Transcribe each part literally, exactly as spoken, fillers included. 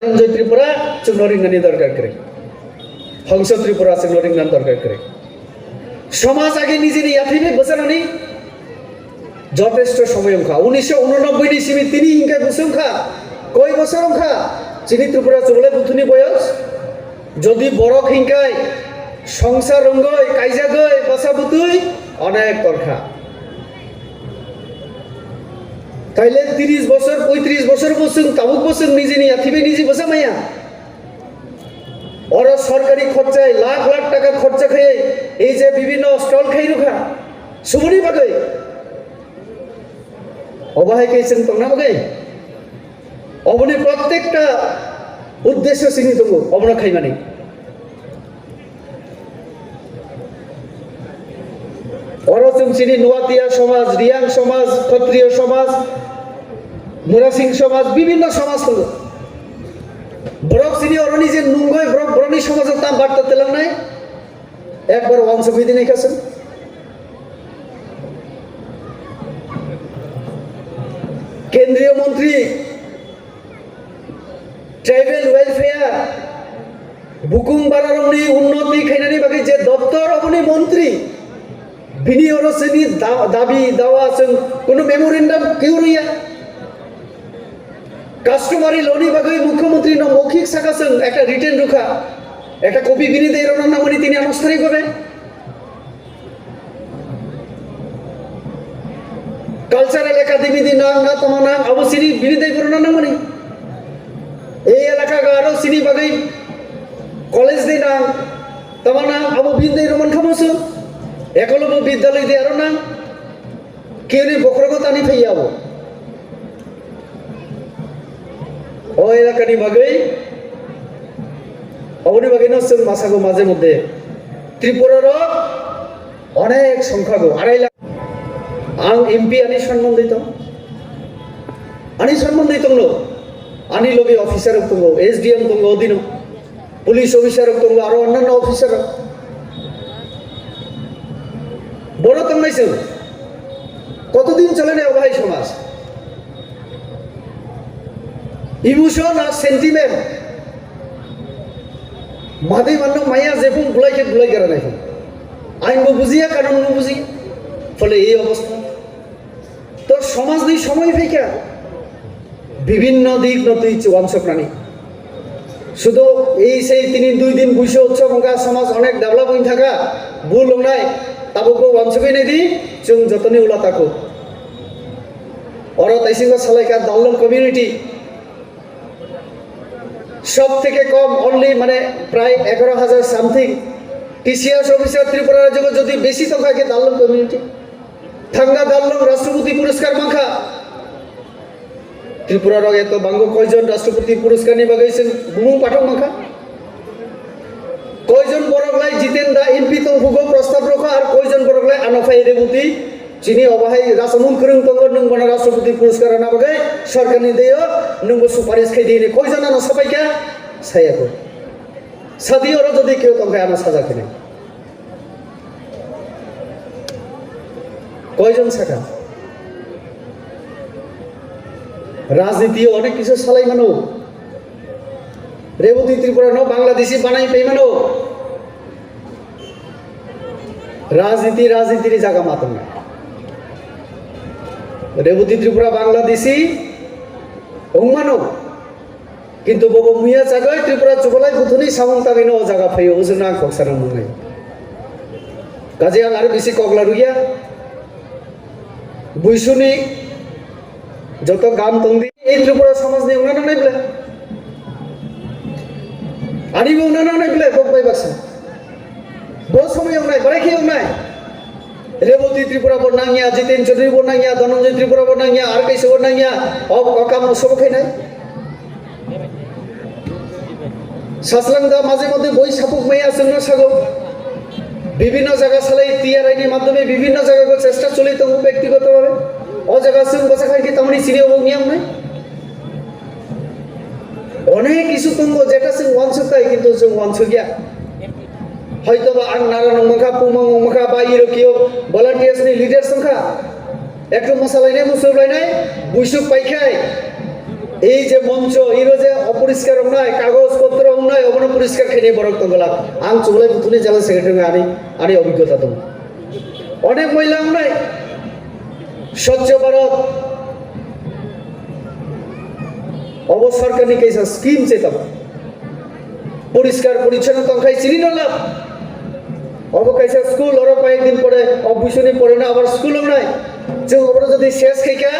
Dhananjay Tripura chwngno ringnani dorkar kwrwi. Hongso Tripura chwngno ringnani dorkar kwrwi. Somaj age nijini yathwi bai bwchanani jotesto somoy wngkha. Unisho unonoboi ni simi tini hinkhe bwswk wngkha, koi bosor wngkha chini Tripura chubalai buthuni boyos. Jodi borok hinkai songsar rwngwi, kaijagwi, basa bwtwi onek torkha. Taile tris bosor, poitris bosor bo chwng tabuk bo chwng nijini yathwi bai niji bwsa maya. Oro sorkari khorchai lakh lakh taka khorcha khai ei je bibhinno stall khai rwkha. Suboni bagwi. Obo hai khe chwng tongna bagwi. Oboni prottekta uddesyo chini tongo, obono khaimani. Oro chwng chini Nuatia somaj, Riyang somaj, Khotriyo somaj, Murasing somaj, bibhinno somaj tongo. Borok chini oroni je nungoi borok borokni somajo tam barta telangnai, ekbar wansugwi dinai kha chwng. Kendriyo montri, tribal welfare, bukung bararokni unnoti khainani bagwi je doptor oboni montri, bini oro chini da-, dabi dawa chwng kunu memorandum kiu rwya. Customary law ni bagwi mukhyamantri no mokhik saka chwng ekta written rwkha, ekta copy bini dei rwna nangmani tini ano sari babe. Cultural Academy di nang na tama nang abo sini bini dai borona nang mani. Ei elaka ga aro sini bagwi college di nang tama nang abo bini dai roman khamo su. Ekolobo Bidyalay di aro nang kini bokhrogo tani phai abo. O elaka ni bagwi, oboni bagwi no chwng masago maje moddhe Tripura rok onek songkhago, arai lakh. Ang M P ani sanmandwi tong. Ani sanmandwi tongno. Ani logi officer rok tongo, S D M tongo, odino. Police officer rok tongo, aro onnanno officer rok. Boro tongnai chwng. Kotodin cholene obo hai somaj? Emotion ar sentiment. Madai manno maya jephung bulai khe bulai gara nai phung. Ain bo bujiya, kanun bo bujiya. Phole ei obostha. To somaj ni somoy phaikha. Bibhinno dik no twi wansoknani. Sudo ei sei tini dui din buiso utsob wngkha, somaj onek develop wng thaka, bul wngnai, tabukbo wansugwi naidi, chwng jotoni ula tako. Oro taisingo salaikha Dallong community. Sob theke kom only mane prai egaroh hajar something. T C S officer Tripura rajyo jodi besi tongkha khe Dallong community. Thangna Dallong Rashtrapati Puraskar mankha. Tripura rok eto bango koijon Rashtrapati Puraskar ni bagwi chwng bumung pathok mankha. Koijon borok lai Jiten da M P tongphugo prostab rokha ar koijon borok lai ano phai Reboti chini obo hai Rasamon Kwrwng tongo nwng bono Rashtrapati Puraskar rwna bagwi sorkar ni deyo nwngbo suparis khai di hinwi koijon ano sapaikha sayakho. Sadi oro jodi keu tongkha ano saja khinai. Koijon sakha? Rajniti o onek kisu salai mano. Reboti Tripura no Bangladeshi banai pai mano. Rajniti, rajniti ni jaga ma tongo. Reboti Tripura Bangladeshi wng mano. Kintu bobo muya chagwi Tripura chubalai buthuni samung tangwino o jaga phaio, ujungno ang kok sana nangnai. Kaje ang aro bisi kok la rwya. Buisuni joto gam tongdi. Ei Tripura samajni wngna nangnai ble. Ani bo wngna nangnai ble, kok bai baksa. Bo somoi wngnai, barai khe wngnai. Reboti Tripura bo nangya, Jiten Chaudhary bo nangya, Dhananjay Tripura bo nangya, R K S bo nangya, o, o kam sobo khainai. Saslang da maje moddhe boi sapuk maya chwngno sago. Bibhinno jaga salai T R I ni madhyome bibhinno jaga go chesta choli tongo byaktigoto bhabe. O jaga chwng bwsa khai khe tamoni chini obo wngya wngnai. Onek kisu tongo jeta chwng wansuk tai, kintu chwng wansuk ya. Hoito ba ang nara nung mankha, puma nung mankha, ba iro kio volunteers ni leaders wngkha. Ekdom mwsalainai, musuklainai, buisuk paikhai. Ei je moncho, iro je oporiskar wngnai, kagoj potro wngnai, obono poriskar khainai borok tongwlak. Ang Chuglai Buthuni General Secretary ani, ani obhiggota tongo. Onek moila wngnai, Swachh Bharat, obo sorkarni kaisa scheme se tamo. Poriskar porichhonno tongkhai chini no lab. Obo kaisa school, oro koyek din pore, o buisuni pore no abar school wngnai. Chwng obono jodi ses khaikha,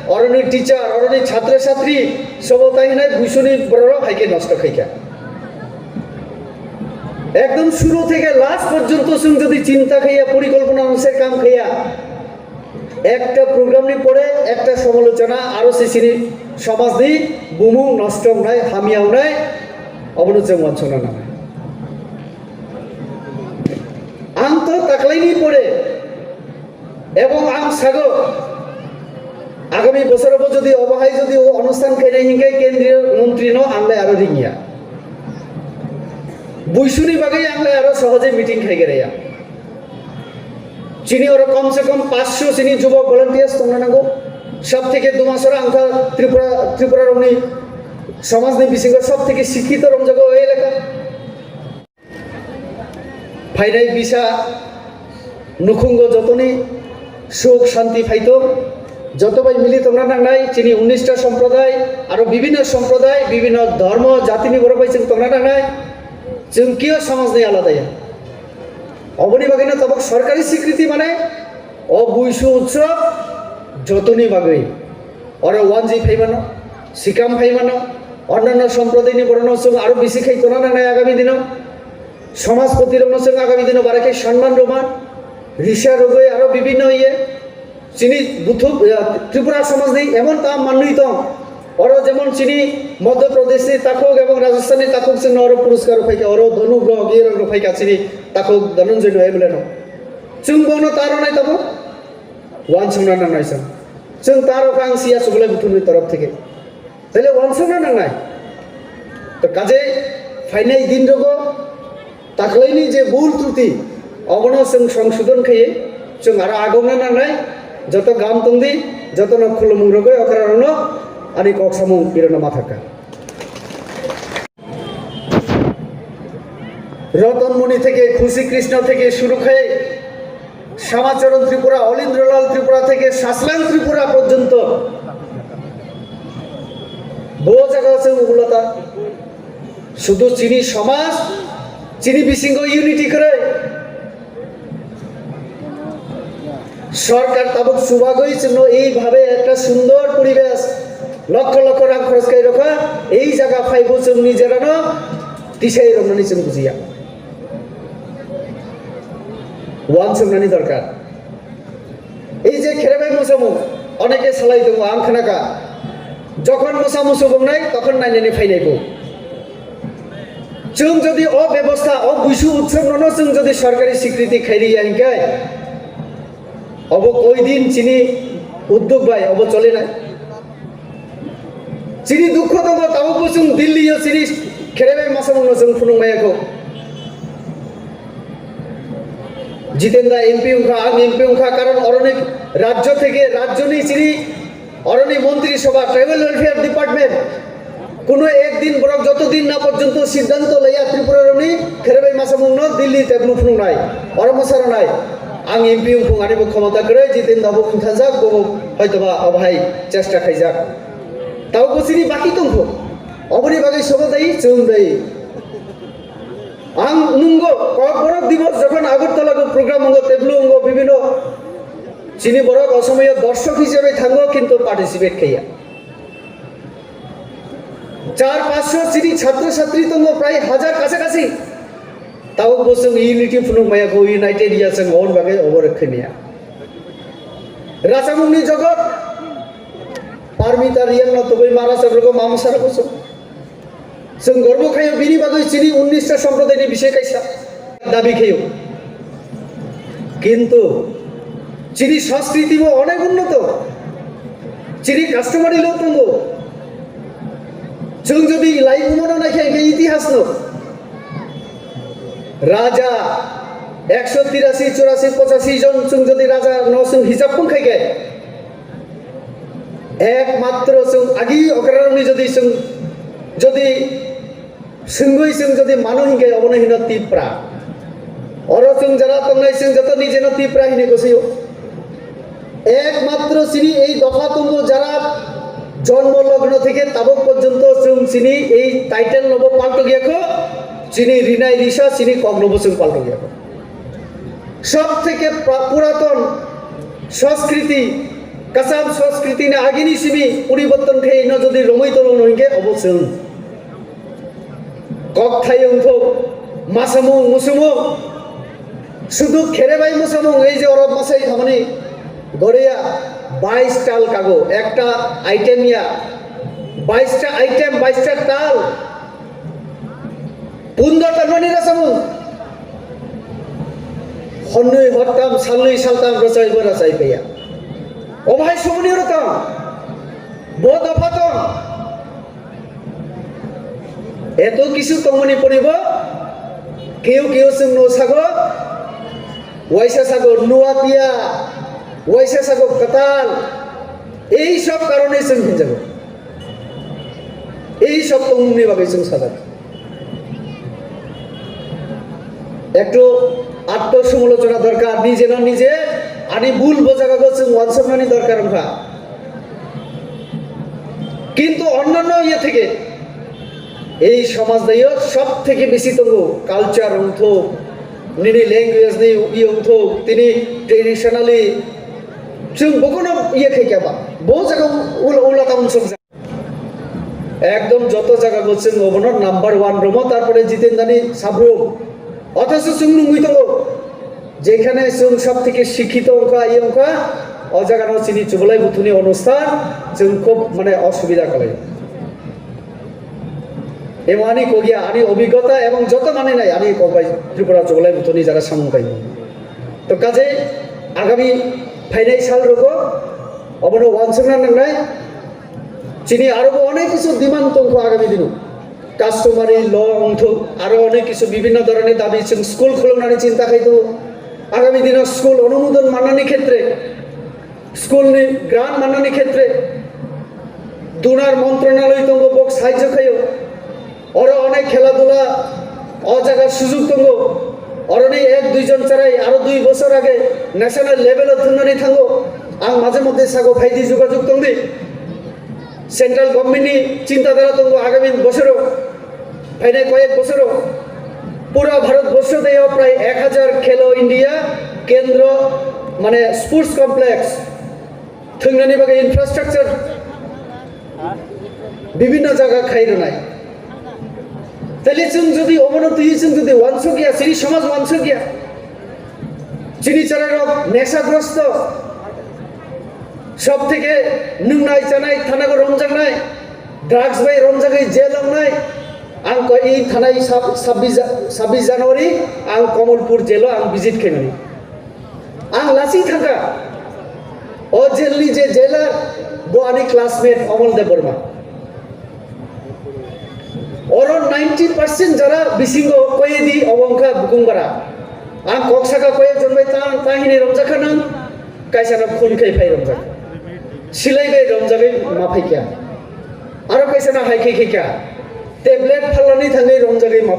oroni teacher, oroni chhatra chhatri, sobo tai hinai buisuni bororok hai khe nosto khaikha. Ekdom shuru theke last porjonto chwng jodi chinta khaiya, porikolpona onusare kam khaiya, ekta program ni pore ekta somalochona aro se chini somaj ni bumung nosto wngnai, hamya wngnai, obono chwng uansukna nangnai. Ang to taklaini pore ebong ang sago, agami bosorobo jodi obo hai jodi o onusthan khainai hinkhe kendriyo montri no ang lai aro ringya. Buisuni bagwi ang lai aro sohoje meeting khaigeraya. Chini oro komse kom paanch sho chini jubok volunteers tongna nango. Sob theke Dumasora wngkha Tripura, Tripura rokni somajni bisingo sob theke sikhito rongjago o elaka. Phainai bisa nukhungo jotoni suk shanti phaito, joto bai mili tongna nangnai chini unnish ta somproday, aro bibhinno somproday, bibhinno dhormo, jatini borok bai chwng tongna nangnai, chwng kio somajni alada ya. Oboni bagwino tabuk sorkari sikriti mane o Buisu utsob jotoni bagwi. Oro wanji phaimano, sikam phaimano, onnanno somprodayni borokno chwng aro bisi khai tongna nangnai agami dino. Somajpoti rokno chwng agami dino barai khe sanman rwma, risa rwgwi aro bibhinno iye. Chini buthuk, eh, Tripura somajni emon ta manwi tong. Oro jemon chini Madhya Pradeshni takhuk ebong Rajasthanni takhuk chwngno oro puruskar rwphaikha, oro Dhanuk rok, iye rok rwphaikha chini takhuk Dhananjay no M L A no. Chwng bono ta rwnai tabuk? Uansukna nangnai chwng. Chwng ta rwkha ang siya Suglai Buthumni torof theke. Taile uansukna nangnai. To kaje phainai din rogo taklaini je bul truti, obono chwng songsodon khaiwi chwng aro agokna nangnai, joto gam tongdi, jotono khulumung rogwi okrarokno ani kok samung irono mathakha. Roton Muni theke, Khushi Krishna theke shuru khai, Shamacharan Tripura, Olindrolal Tripura theke Saslang Tripura porjonto bo jaga se ublata. Sudu chini somaj, chini bisingo unity kwrwi. Sorkar tabuk chubagwi chwngno ei bhabe ekta sundor poribesh, lokho lokho rang khoroch khai rokha, ei jaga phaibo chwng nijerano tisai roknani chwng bujiya. Uansuknani dorkar. Ei je kherebai mwsamung, oneke salai tongo, ang khnakha. Jokhon mwsa musu bongnai, tokhon nainani phainai bo. Chwng jodi o bebosta, o Buisu utsob nono chwng jodi sorkari sikriti khairiya hinkhe, obo koi din chini uddog bai obo cholenai? Chini dukho tongo, tabukbo chwng Delhi-o chini kherebai mwsamungno chwng phunuk maya kho. Jitendra M P wngkha, ang M P wngkha, karon oroni rajyo theke, rajyoni chini oroni Montri Sabha, Tribal Welfare Department, kuno ek din borok joto din na porjonto siddhanto laiya Tripura rokni kherebai mwsamungno Delhi tebnu phunuknai, oro mwsaranai. Ang M P wngphung, anibo khomota kwrwi, Jitendra bo wngthanjak, bo hoitoba obo hai chesta khaijak. Taubo chini baki tongkho. Oboni bagwi sobo dai, chwng dai. Ang nungo Kokborok Divas jokhon Agartala go program wngo, teblu wngo, bibino chini borok osomoyo dorshok hisabe thango, kintu participate khaiya. Char panchsho chini chhatro chhatri tongo, prai hajar kachakasi. Tabuk bo chwng unity phunuk maya kho, united ya chwng oboni bagwi obo rwkhe maya. Rachamungni jogot, Parmita Riyangno tubui mara chabrwgo, mama sara kuchuk. Chwng gorbo khaio, bini bagwi chini unnish ta somprodaini bisoi kaisa dabi khaio. Kintu chini sanskriti bo onek unnoto, chini customary law tongo. Chwng jodi lai umano naikha, hinkhe itihasno raja ekso tirasi, churasi, pochashi jon chwng jodi raja no chwng hisab pung khaikhe, Ekmatro chwng agi okrarokni jodi chwng, jodi swngwi chwng jodi mano hinkhe obono hino Tipra. Oro chwng jara tongnai chwng joto nijeno Tipra hinwi kwsio. Ekmatro chini ei dopha tongo jara jonmo logno theke tabok porjonto chwng chini ei title nobo paltokya kho, chini rinai risa chini koknobo chwng paltokya kho. Sob theke pra-, puraton sanskriti, Kasam sanskriti ni agini simi poriborton khe ino jodi romwi tono hino hinkhe obo chwng. Kokthai wngthok, masamung, musumung, sudu kherebai musamung, ei je oro masai thamani goreya, bais tal kago, ekta item ya, baista item, baista tal, pundor talmani rasamung, honnwi hortam, salnwi saltam rachaibo rachai paiya. Obo hai sumuni rwtong, bo dopha tong. Eto kisu tongmani poribo, keu keu chwngno sago, waisa sago nuatia, waisa sago kwtal, ei sob karone chwng hinjago. Ei sob tongmungni bagwi chwng sajak. Ektu atto somolochona dorkar, nije no nije ani bul bo jaga go chwng wansoknani dorkar wngkha. Kintu onnanno iye theke ei somaj dayo sob theke besi tongo culture wngthok, nini language ni iye wngthok, tini traditionally chwng bokono iye khaikya ba bo jaga ula ula ta unsok. Ekdom joto jaga go chwng obono number one romo, tarpore Jiten Dani sabrum. Othocho chwng nungwi tongo, jekhane chwng sob theke sikhito wngkha, iye wngkha, o jaga no chini Chubalai Buthuni onusthan chwng khub mane osubida kalai. Emo ani kokya, ani obhiggota ebong joto mane nai ani kok bai Tripura Chubalai Buthuni jara samung bai. To kaje agami phainai sal rogo obono wansukna nangnai. Chini aro bo onek kisu demand tongkho agami dino. Customary law wngthok, aro onek kisu bibhinno dhoroner dabi chwng school khuluknani chinta khai tongo. Agami dino school onumodon mannani khetre, school ni grant mannani khetre dunar montronaloi tongo, bok sahajyo khaio. Oro onek khela dula o jaga sujug tongo. Oroni ek dui jon charai aro dui bosor age national level o thwngnani thango. Ang maje moddhe sago phaidi jogajog tongdi. Central government ni chinta dhara tongo agami bosoro, phainai koyek bosoro pura Bharat borsho deo prai ek hajar Khelo India kendro mane sports complex thwngnani bagwi infrastructure bibhinno jaga khai rwnai. Taile chwng jodi obono twiwi chwng jodi wansukya, chini somaj wansukya, chini chwrairok nesagrosto, sob theke nwngnai chanai thanago romjaknai, drugs bai romjagwi jail wngnai, ang koi thanai sab-, sabbish ja-, sabbish January ang Kamalpur jail o ang visit khaimani. Ang lasing thangkha. O jail ni je jailer, bo ani classmate Omol Debbarma. Oro ninety percent jara bisingo koyedi obo wngkha bukung bara. Ang kok saka koyek jon bai ta, ta hini romjakha nang, kaisa no khun khai phai romjak. Silai bai romjagwi ma phaikha. Aro kaisa no hai khai khaikha. Tablet phalnani thangwi romjagwi ma